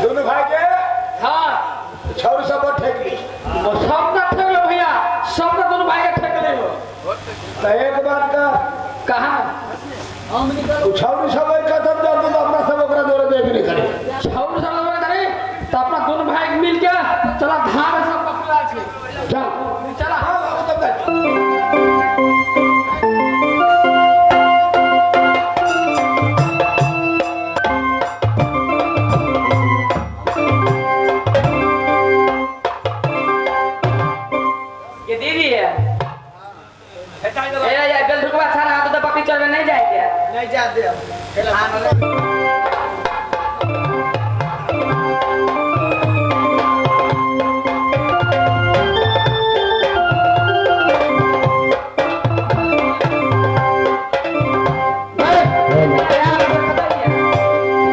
दुनू भाई के। हाँ। छौरी सब बड़ ठेक ली। सब ना ठेक लो भैया, सब ना दोनों भाई के ठेक ले हो। तो एक बात का कहाँ उ छौरी सब एक कदम जल्दी तो अपना सब ओकरा जोरे देख नहीं करे। छौरी सब जोरे करे तो अपना दोनों भाई मिल के चला धार सब पकड़ा छे। चल चला। हाँ, अब तब जा। ये दीदी है। ए यार बेल ढुकवा छाना तो बकरी चरवे नहीं जाए क्या? नहीं जा दे।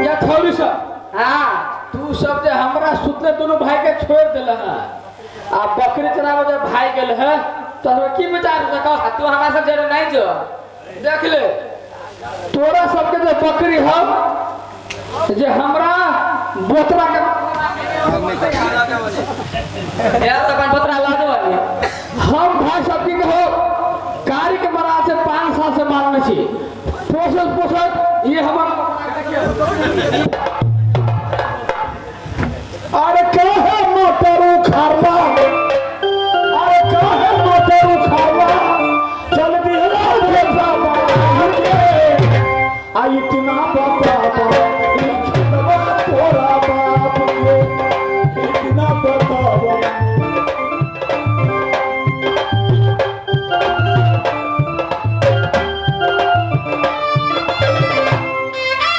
या छौरी सब। हाँ। तू सब जे हमरा सुतले दोनों भाई के छोड़ देल है आ बकरी चरावे जे भाई गेल है तो हमरा की विचार है कह? आ तू हमरा सब जरे नहीं जो। देख ले तोरा सबके जे बकरी हम जे हमरा बोतरा के यार तो अपन बोतरा ला दो अभी। हम भाई सब की कहो कारी के बड़ा से 5 साल से मारने छी पोसत पोसत ये हमर। अरे कहे मोटर उखाड़ला, अरे कहे मोटर उखाड़ला, चल दिहला रे बाबा के, आ इतना बाबा ई खेतवा तोरा बाप के, इतना बतावा।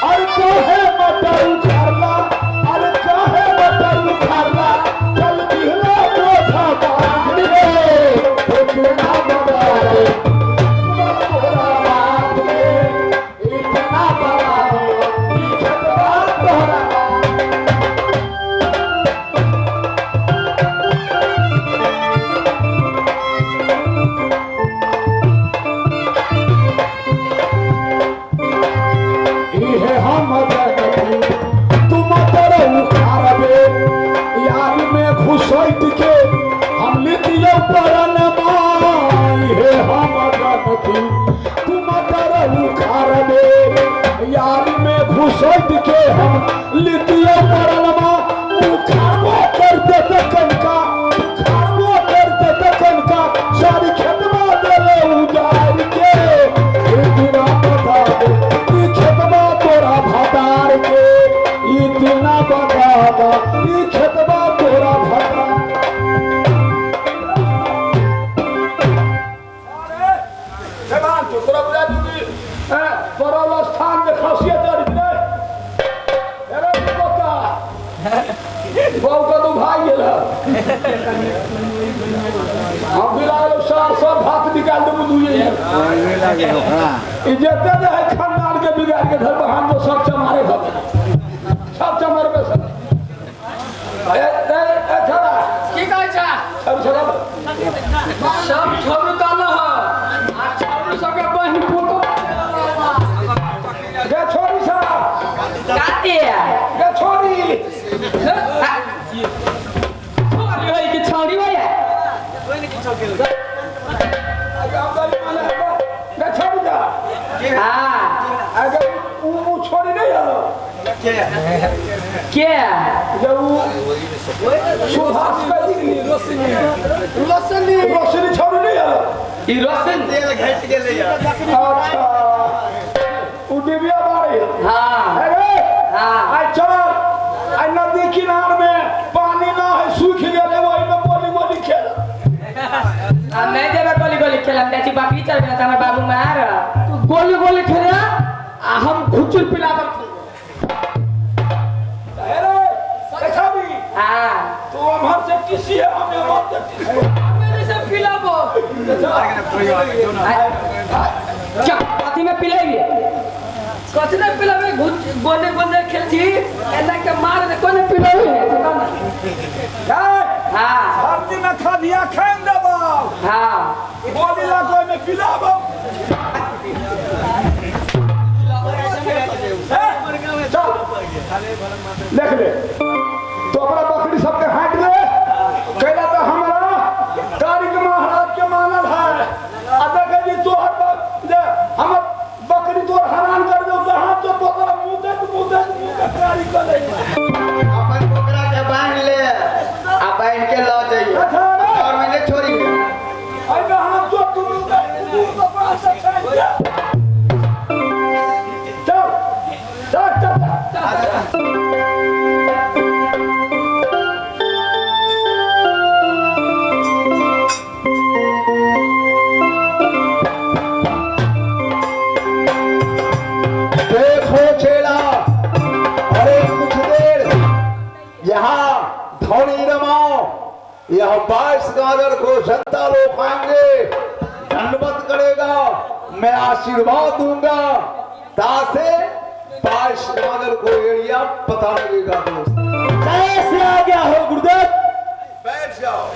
अरे कहे मोटर उखाड़ला, अरे कहे मोटर उखाड़ला, चल दिहला गोठा बांध रे, इतना बतावे तोरा बाप के, इतना बतावे ई खेतवा तोरा बाप। इहे हम जनती तुम तर उखाड़बे, यार में घुसैत के हम लितियौ परनमा। इहे हम जनती तुम तर उखाड़बे, यार में घुसैत के हम लितियौ परनमा। उखाड़बो करते त कनका, उखाड़बो करते त कनका, सारी खेतबा देले उजाड़ के, इतना बता दे ई खेतबा तोरा भतार के, इतना बता दे ई खेतबा तोरा भतार। अरे जवान तो तोरा बुझा दू कि परल स्थान में खासियत अरे रे। अरे बता बहू का तू भाई गेल है। हम बिलाल सार सब भात निकाल देबू दुइये। ई जते जे है खानदान के बिगाड़ के धर बहान में सब चमारे भत, सब चमारे पे सब। ए ए ए छोड़ा। की कहै छा? सब छोड़ा। सब छोड़ू त न है आ छोड़ू सबके बहिन पुतो। गे छोड़ी साहब। काती है। गे छोड़ी। छोड़ी होई कि छोड़ी होई है? गे छोड़ी जा। हाँ। अगर उ छोड़ी नहीं है। के? जब उ सुभाष का रोशनी रोशनी रोशनी छोड़ी नहीं है। ई रोशन। तेल घट गेलै यार। अच्छा उ डिबिया बारी। हाँ। अरे हाँ। आई चल आई नदी किनार में पानी ना है सूख गेलै वही में गोली गोली खेल। हम नहीं जेबै गोली गोली खेलम, जाइ छी बकरी चरबै त हमर बाबू मार। तू गोली गोली खेल आ हम घुचुर पिलाकर खेलबै। अरे देखा भी। हाँ। तू हमार से किसी है हम हमार से किसी है। मेरे से पिलाबो। चल कथी में पिलेबी? कथी ने पिलाबे? घुच गोले गोले खेल छी एना के मार दे कोने पिलाबे? हाँ। धरती में खदिया खान देबो। हाँ। गोली ला कोई में पिलाबो। चल देख ले। नागर को जनता लोग आएंगे, दंडवत करेगा, मैं आशीर्वाद दूंगा, तासे 22 नागर को एरिया पता लगेगा। दोस्त कैसे आ गया हो गुरुदेव? बैठ जाओ।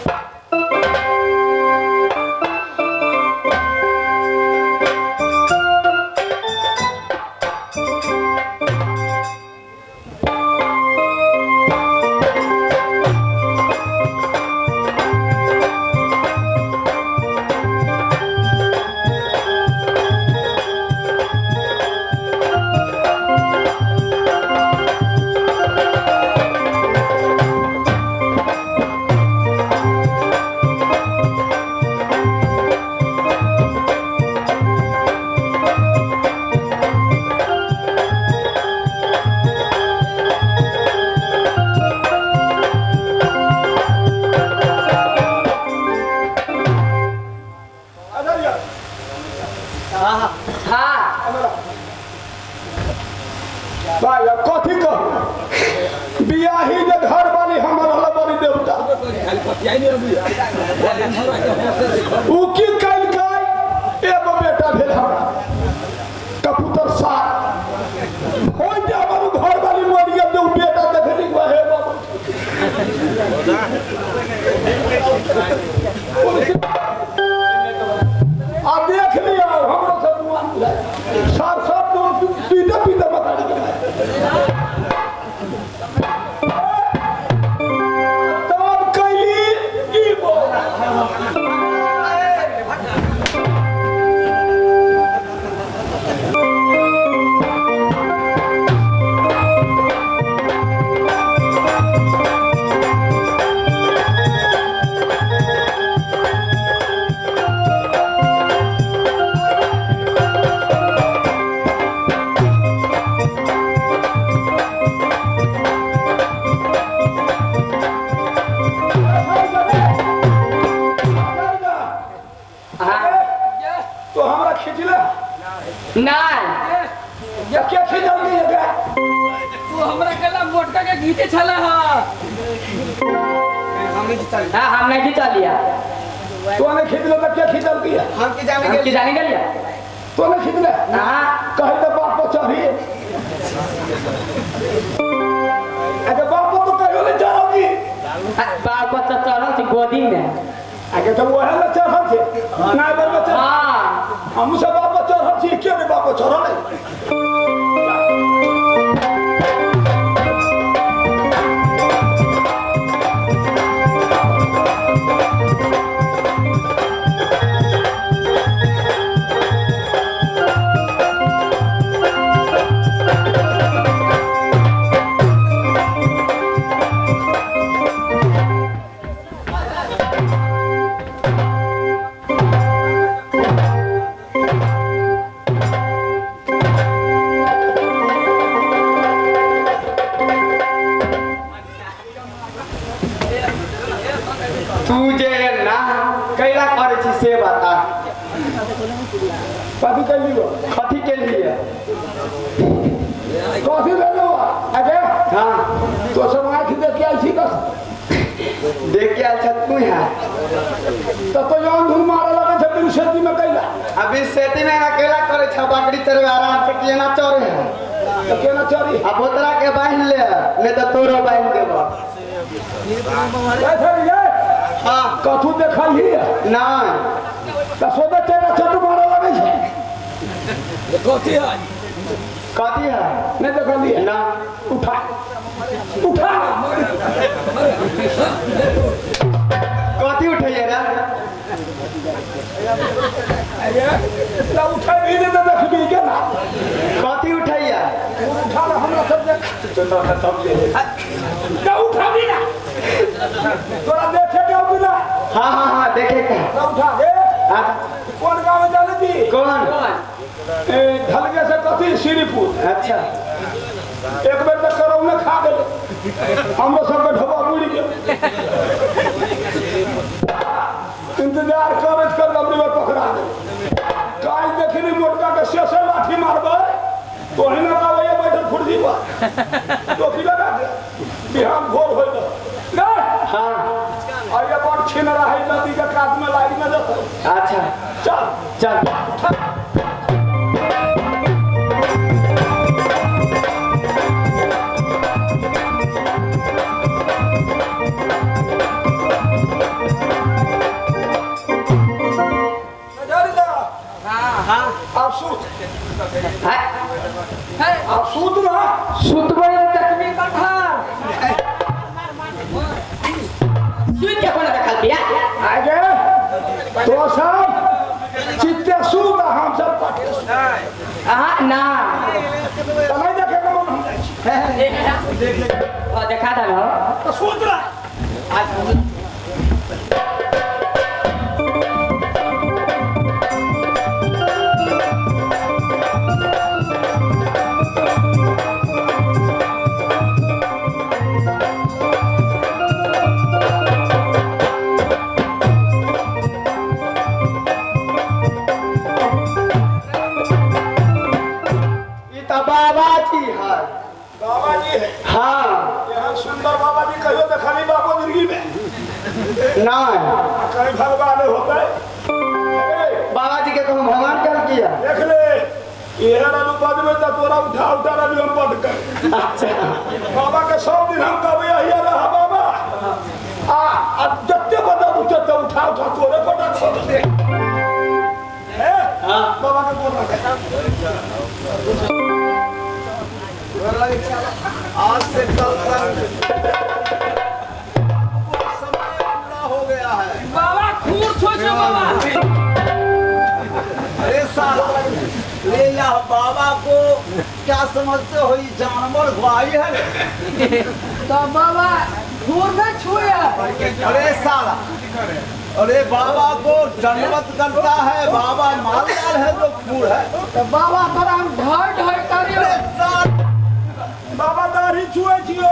हाँ। भाई अब कथी कहू, बियाही जे घर वाली हमर रहल बड़ी देवता, उ की कैलकै, एगो बेटा भेल हमरा कबूतर साथ हो जा, हमर घर वाली मर गेल, जे उ बेटा देखली हे बाबू। आ देख लिया हमरो सब सार सब पीते पीते बता तब कैली ई बोल। हाँ। तो हमरा खिंचले नहीं। या के खिंचल नहीं है? तू हमरा गला मोटका के घीचे छला हा। हाँ, हम नहीं खींचा लिया। तो ने खिंचले तो के खिंचल दिया? हम की जाने हम के की जाने के लिए। तो ने खिंचले? हाँ। कहे तो बाप पर चढ़ी, अरे बाप पर तो कहियो नहीं चढ़ोगी। बाप बच्चा चढ़ल छी गोदी में। आगे तो वह ना चढ़ल छे ना बर बच्चा। हाँ। हम सब बाप पर चढ़ल छी, के नहीं बाप पर चढ़ल है? तू जे ना कैला करे छी से बता। कथी कैली हो? कथी के लिए? कथी भेलो? अरे हाँ। तो सब आँख देख के आयल छी कस देख के आयल छ तू है तो तो जौन धुन मारे लगे छे बिन खेती में कैला। अभी खेती में ना कैला करे छ, बकरी चरवे आराम से केना चरे है? तो केना चरी? आ बोतरा के बांध ले, नहीं तो तोरो बांध देबो। हाँ। कथू देखल ही है? ना। तो सोचे चेटा चटू मारे लगे छे। कथी है? कथी है? नहीं देखल ही है? ना। उठा उठा। कथी उठैये रे? अरे तो उठा भी नहीं तो देखबी के ना। कथी उठैया? उठा ना हमरा सब देख। तो उठा भी ना तोरा देखे के आबी ना। हाँ हाँ हाँ देखे के। तो उठा दे। हाँ। कौन गांव में जाने दी? कौन? ए ढलगे से कथी श्रीपुर। अच्छा। एक बेर तो करौने खा गेल, हमरो सबके ढोबा बुड़ि गेल। इंतजार करैत करैत हमरी बेर पकड़ा गेल। काल्हि देखली मोटका के शेषे लाठी मारबै तो ओहिना आबैया बैठल कुर्सी पर टोपी लगा के, बिहान भोर होय गेल। हाँ। आ ये बड़ छिनरा है नदी अच्छा चल चल। हाँ। आप सूत, आप सूत ना। सुतबै देखबी कथा। सुत के कोना देखल बिया? आगे तो सब चित्ते सूत आ हम सब पटे सूत। अहाँ ना। तो नहीं देखे के मन हम जाइ छी। ओ देखा दल हो। तो सूत रह। अच्छा। बाबा जी है। बाबा जी है। हाँ। यहाँ सुंदर बाबा जी कहियो देखा बाबू जिंदगी में नहीं। कहीं भगवान होता है। बाबा जी के कहूँ भगवान कल किया। देख ले ये रानू बाद में तो तोरा उठा उठा रानू हम पट कर। अच्छा। बाबा के सब दिन हम कभी आइए रहा बाबा। आ जत्ते बदल उठे तो उठा उठा तोरे पटा छोड़ दे। हाँ। बाबा के बोल रहा। आज से कल तक समय पूरा हो गया है। बाबा खूर छोड़ो बाबा। अरे साला ले या बाबा को क्या समझते हो, ये जानवर भाई है। तो बाबा खूर न छुए। अरे साला, अरे बाबा को दंडवत करता है, बाबा मालदार है तो खूर है। तो बाबा तोरा हम ढाई ढाई करियो। बाबा दाढ़ी छुए छियो।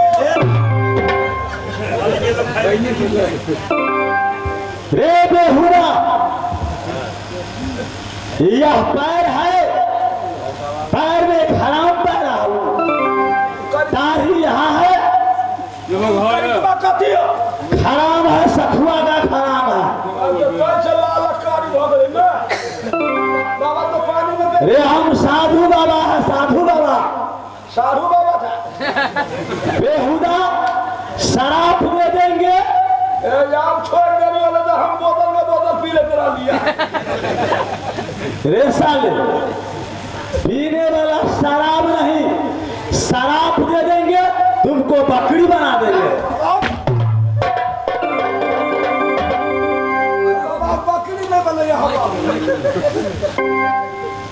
रे बेहुरा, यह पैर है, पैर में खराब पैर हूँ, दाढ़ी यहाँ है, खराब है, सखुआ का खराब है। रे हम साधु बाबा है, साधु बाबा। साधु बाबा था। बेहुदा शराब दे देंगे। यार छोड़ दे वाले तो हम बोतल में बोतल पी लेते रह लिया। रे साले, पीने वाला शराब नहीं, शराब दे देंगे तुमको बकरी बना देंगे। बकरी में बने यहाँ।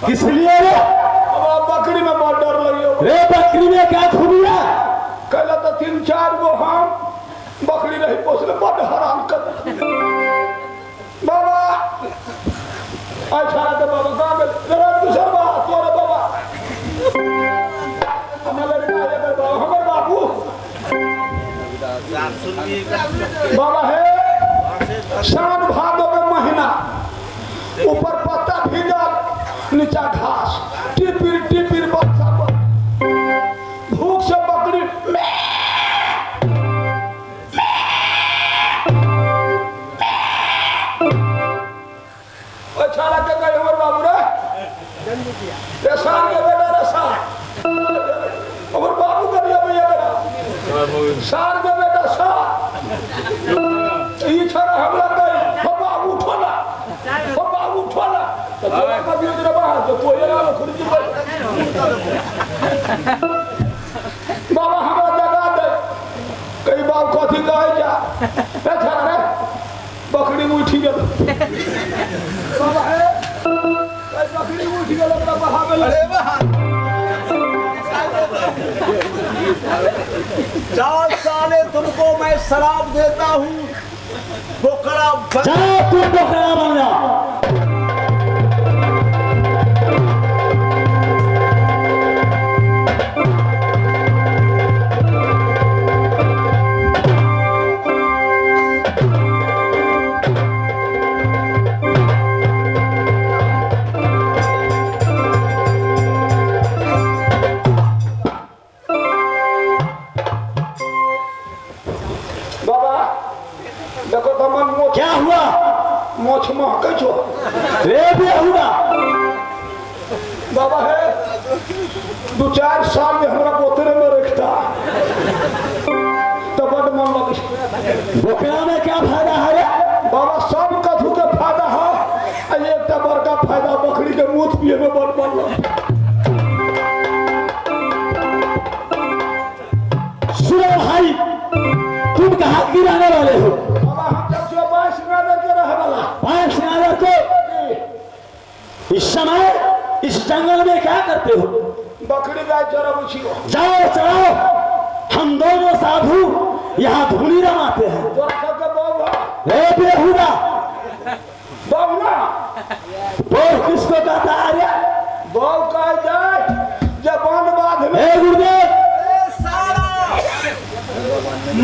किस लिए रे? अब बकरी में बहुत डर लगी। रे बकरी में क्या खूबी है? कल तो 3-4 गो हम बकरी रही पोसले, बड़ हराम कर बाबा। अच्छा तो बाबा कहाँ गए? दूसर बाबा तोरे बाबा हमारे बाबा हमारे बाबू बाबा है। सावन भादो के महीना, ऊपर पत्ता भीजल, नीचा घास, टिपिर टिपिर बच्चा, भूख से बकरी छाड़ा के गए हमर बाबू रे। रेसान के बेटा रेसान, हमर बाबू करिया भैया बेटा सार के बेटा सार। ई छाड़ा हमरा गए हो बाबू उठो ना, हो बाबू उठो ना। तो तोरा कभी उधर बाहर तो कोई ना खुर्जी बाबा हमरा जगा दे। कई बाप कथी कहे जा रे छाड़ा रे, बकरी उठी गेल बाबा है, बकरी उठी गेल ओकरा बहावे। अरे वाह, 4 साले तुमको मैं शराब देता हूँ, बोकरा जाओ तुम बोकरा बन जाओ। बाबा देखो तो मन मोछ क्या हुआ? मोछ महकै छो। बाबा है 2-4 साल में हमरा बोतरे में रखता तो बड मन लगे। बोकरा में क्या फायदा है रे? बाबा सब कथू के फायदा है, आ एकटा बड़का फायदा बकरी के मूत पिए में बड मन लगे। सुनो भाई, तुम कहाँ की रहने वाले हो? बाबा हम जब से 22 नगर के रहे वाला। 22 नगर को इस समय इस जंगल में क्या करते हो? बकरी गाय चराबै छी। जाओ चलाओ, हम दोनों साधु यहाँ धूनी रमाते हैं। तोरा सबके बहू है? ए बेहुदा, बहू ना? बहू किसको कहता है रे? बहू कह जाए जब वन बाध में। ए गुरुदेव, सारा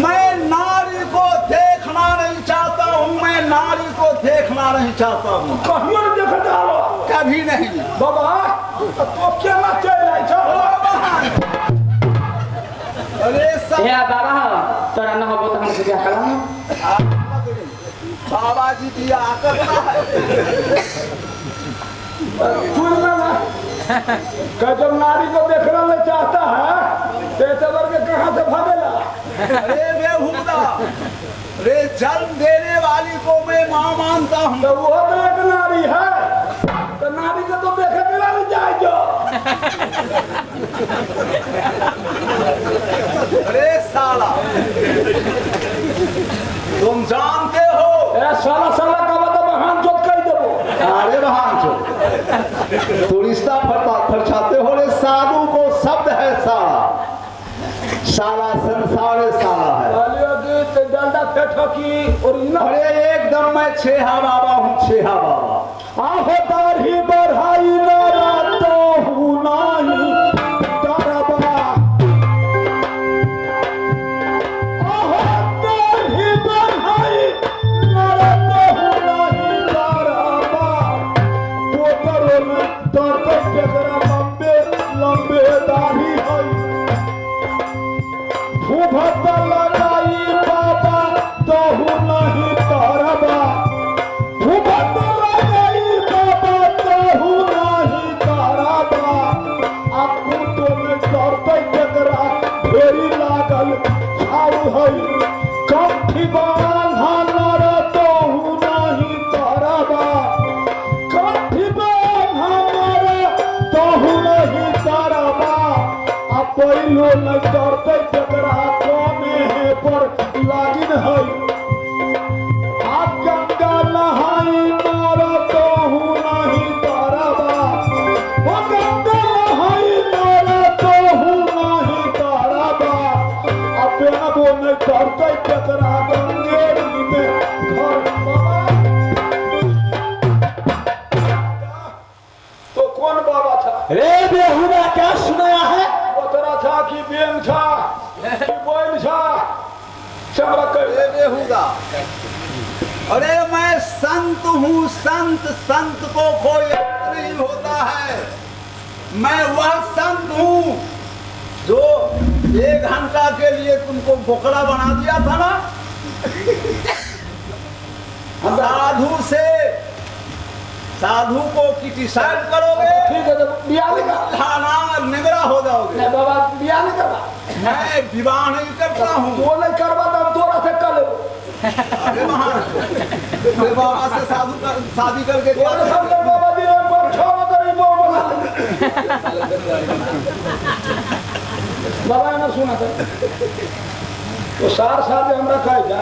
मैं नारी को देखना नहीं चाहता हूँ, मैं नारी को देखना नहीं चाहता हूँ। कहियो नहीं देखते आलो? कभी नहीं। बाबा तो केना चलि जाइ छौ? अरे सब हे बाबा हो, तोरा न होबो त हम से बियाह करब। बाबा जी बियाह करना है। सुन ना, कह जब नारी को देखना नहीं चाहता है तो ऐसे वर्ग कहाँ से भागेला? अरे बेहुदा, रे जन्म देने वाली को मैं माँ मानता हूँ। तो वो तो एक नारी है, तो नारी को तो देखे बिना नहीं जाए जो। अरे साला, तुम जानते हो? अरे साला साला का मतलब बहान चोट कह देबो। अरे बहान चोट, तू रिश्ता फरछाते हो रे। साधु को शब्द है साला, साला संसार साला है। अरे एकदम मैं छेहा बाबा हूँ, छेहा बाबा। आहो दाढ़ी बढ़ाई ना तो हूँ नहीं डरबा। आहो दाढ़ी बढ़ाई ना तो हूँ नहीं डरबा। पोतरो में दर्द केकरा लंबे लंबे दाढ़ी है। फूफत लगाई बाबा तो हूँ नहीं डरबा। फूफत लगाई बाबा तो हूँ नहीं डरबा। आपको तो में डरते केकरा ढेरी लागल छाऊ है। कंठी बांधा नर तो हूँ नहीं डरबा। कंठी बांधा नर तो हूँ नहीं डरबा। आ पहिलो नहीं डरते केकरा कोने है पर लागिन है। आ गंगा नहाई नर तो हूँ नहीं डरबा। ओ गंगा नहाई नर तो हूँ नहीं डरबा। आ पेनबो नहीं डरते केकरा गंगेरी में घर बाबा। तो कौन बाबा था? रे बेहुदा, क्या सुनाया है? ओतरा था कि बेंग था कि बोल था? चमड़ा कर। अरे बेहुदा, अरे मैं संत हूँ, संत। संत को कोई नहीं होता है। मैं वह संत हूँ जो 1 घंटा के लिए तुमको बोकड़ा बना दिया था ना। साधु से साधु को क्रिटिसाइज करोगे, ठीक है तो बियाह नहीं करवा। खाना निगरा हो जाओगे। नहीं बाबा बियाह नहीं करवा। मैं विवाह नहीं करता हूँ। वो नहीं करवा तो हम तोरा से कर लेबो। अरे महाराज, बाबा से साधु शादी करके तोरा सब बाबा जी पर छोड़ कर वो बना ले। बाबा ने सुना था तो सार सार हमरा कह जा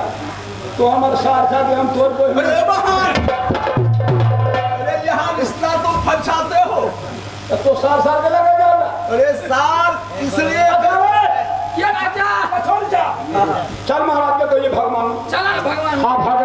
तो हमारे सार सार हम तोर को। अरे महाराज, अरे यहाँ रिश्ता तो फंसाते हो तो सार सार के लगे जाओ ना। अरे सार इसलिए क्या चाचा छोड़ जा। चल महाराज के कहिए भगवान। चला भगवान। हाँ भगवान।